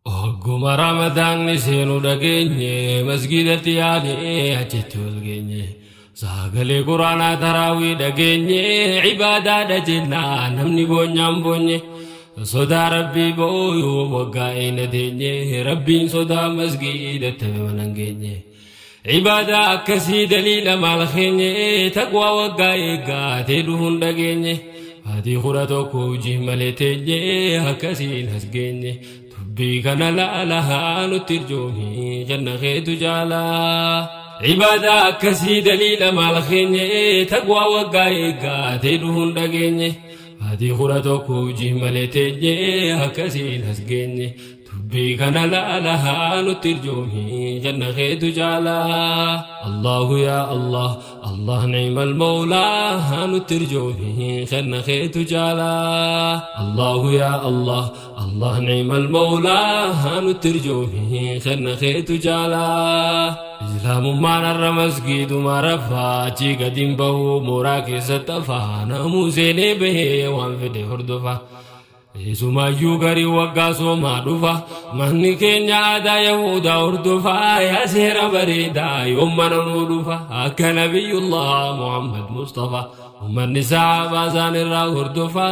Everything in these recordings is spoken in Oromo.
Ogguma Ramadaanni seenuu dhageenye masgiidatti yaadee achitti wal geenye. Sagalee Quraanaa taraawii dhageenye ibaadaadha jennaa namni boonyaan boonye. Sodaa Rabbii booyuu waggaa eena teenye Rabbiin sodaa masgiidatti mana hin geenye. Ibaadaa akkasii daliila maal keenye taqwaa waggaa eeggatee dhufuun dhageenye. Baatii 11 hojii malee teenye akkasiin as geenye. Dubbii kana laalaa nutti arjoomi kenna keetu jaalaa. Ibaadaa akkasii daliila maal keenye taqwaa waggaa eeggatee dhufuun dhageenye. Baatii 11 hojii malee teenye akkasiin as geenye. Dubbii kana laalaa nutti arjoomi kenna keetu jaalaa. Allahu yaa Allah Allah ni'mal mawlaa nutti arjoomi kenna keetu jaalaa. Allahu yaa Allah Allah ni'mal mawlaa nutti arjoomi kenna keetu jaalaa. Islaamummaan har'a masgiiduma rafaa achii gadi hin bahu mooraa keessatti hafaa namuu seenee bahee waan fedhe hordofa. Isumayyuu garii waggaa soomaa dhufa manni keenya aadaa Yahudaa hordofa yaa seera bareedaa yoom mana nuu dhufa akka Nabiyyullah Muhammad Mustafa ummanni sahaabaa isaan irraa hordofa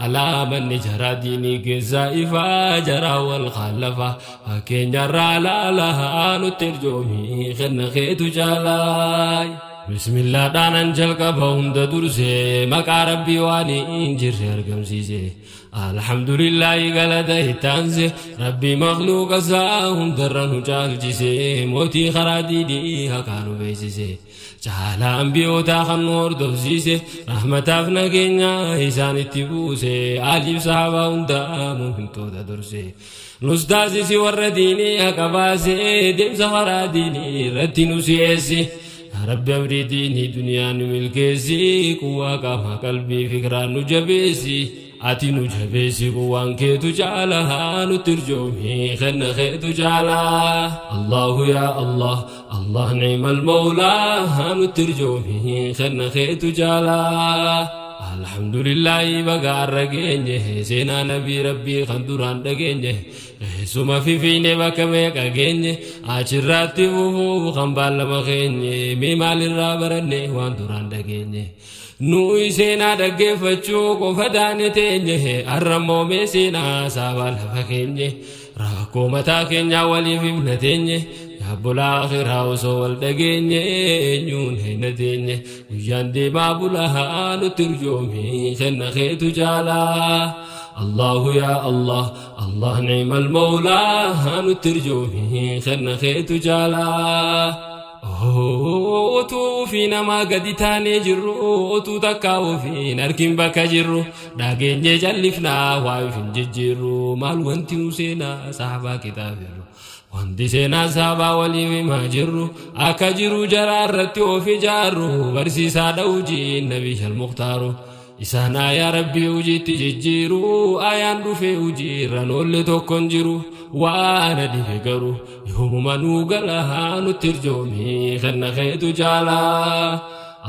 alaa manni jaraa diinii keessaa ifa jaraa wal khallafa fakkeenyarraa laalaa nutti arjoomi kenna keetu jaalaa. Bismillah dhaanan jalqaba hunda dursee maqaa Rabbii waan hin jirre argamsiise. Alhamdulillahi galata ittaanse Rabbii makhluuqa isaa hundarra nu caalchise mootii karaa diinii haqaa nu beeksise. Caalaa ambiyootaa kan nu hordofsiise rahmataaf nageenya isaanitti buuse aaliif sahabaa hundaa mu'mintoota durse. Nus taasisi warra diinii haqa baase deemsa karaa diinii irratti nu si'eesse. Rabbi amrii diinii duniyaa nu milkeessi quwwaa qaama qalbii fikiraa nu jabeessi ati nu jabeessi quwwaan keetu caalaa nutti arjoomi kenna keetu caalaa. Allahu yaa Allah Allah ni'mal mawlaa nutti arjoomi kenna keetu caalaa. Alhamdulillahi baga har'a geenye seenaa nabii Rabbii kan duraan dhageenye suma fifiine bakka meeqa geenye achirratti fufuu kan baallama keenye mee maalirraa baranne waan duraan dhageenye. Nuyi seenaa dhaggeeffachuu qofa taane teenye har'a immoo mee seenaa saabaa lafa keenye rakkoo mataa keenyaa waliif himna teenye. Yaabbolaa akhiraa osoo wal dhageenye eenyuun hin teenye guyyaan deemaa bulaa nutti arjoomi kenna keetu jaalaa. Allahu yaa Allah Allah ni'mal mawlaa nutti arjoomi kenna keetu jaalaa. Otuu fi namaa gadi taanee jirru otuu takkaa ofiin harkin bakka jirru dhageenyee callifnaa waa if hin jijjiirru maal wanti nu seenaa sahabaa kitaabirru. Wanti seenaa sahabaa waliif himaa jirru akka jiru jaraa irratti of ijaarru barsiisaadha hojiin Nabiyyal Muktaaru. Isaan aayaa Rabbii hojiitti jijjiiru ayaan dhufee hojiirra noolle tokko hin jiru waan adife garuu yoomuma nuu gala nutti arjoomi kenna keetu jaalaa.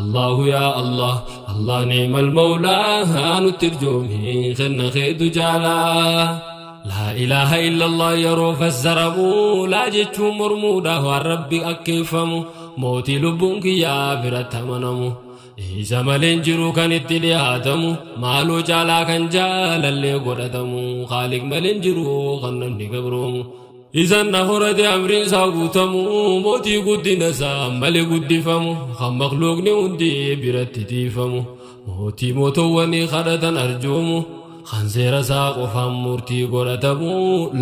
Allahu yaa Allah Allah ni'mal mawlaa nutti arjoomi kenna keetu jaalaa. Laa ilaaha illallah yeroo fassaramu laa jechuun mormuudha waan Rabbi akkeeffamu mootii lubbuun kiyyaa biratti amanamu. Isa malee hin jiru kan itti dhiyaatamu maaloo caalaa kan jaalallee godhatamu Khaaliq malee hin jiru kan namni gabroomu. Isaan na horate amriin isaa guutamu mootii guddina isaa malee guddifamu kan makhluuqni hundi biratti tiifamu mootii mootowwanii kadhatan arjoomu kan seera isaa qofaan murtii godhatamu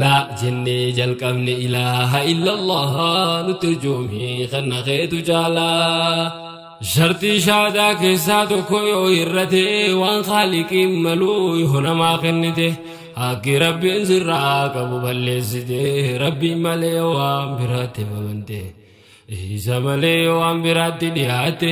laa jennee jalqabne ilaaha illallah nutti arjoomi kenna keetu jaalaa. Shartii shaadaa keessaa tokko yoo hir'ate waan Khaaliqiin maluu yoo namaa kennite haqqi Rabbiin sirraa qabu balleessite Rabbiin malee waan biraatti amante isa malee waan biraatti dhiyaatte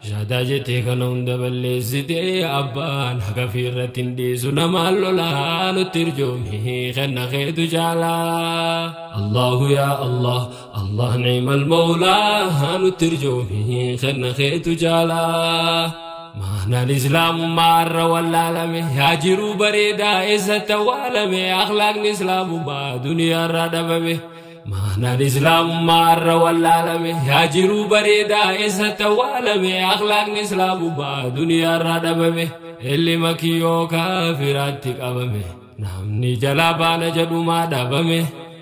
shaadaa jettee kana hunda balleessite abbaan haqa irratti hin dhiisu namaan lolaa nutti arjoomi kenna keetu jaalaa. Allahu yaa Allah Allah ni'mal mawlaa nutti arjoomi kenna keetu jaalaa. Maanaan islaamummaa har'a wallaalame yaa jiruu bareedaa eessatti awwaalame akhlaaqni islaamummaa duniyaarraa dhabame. Maanaan islaamummaa har'a wallaalame yaa jiruu bareedaa eessatti awwaalame akhlaaqni islaamummaa duniyaarraa dhabame. Ilma kiyyoo kaafiraatti qabame namni jalaa baana jedhumaa dhabame.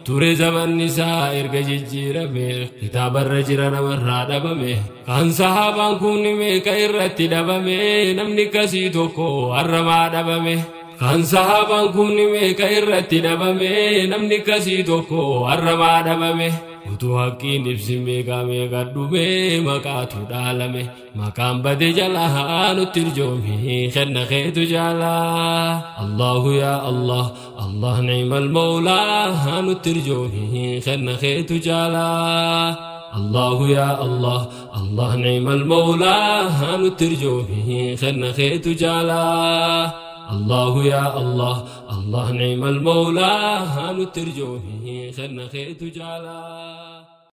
Ture zamanni isaa erga jijjiirame kitaabarra jira namarraa dhabame. Kan sahaabaan kun meeqa irratti dhabame namni kasii tokko har'amaa dhabame. Kan sahaabaan kun meeqa irratti dhabame namni kasii tokko har'amaa dhabame. Utuu haqqiin ibsi meeqa meeqa dhume maqaatu dhaalame maqaan bade jalaa nutti irjoomi kenna keetu jaalaa. Allahu yaa Allah Allah ni'mal mawlaa nutti irjoomi kenna keetu jaalaa. Allahu yaa Allah Allah ni'mal mawlaa nutti irjoomi kenna keetu jaalaa. Allahu yaa Allah Allah ni'mal mawlaa nutti irjoomi kenna keetu jaalaa.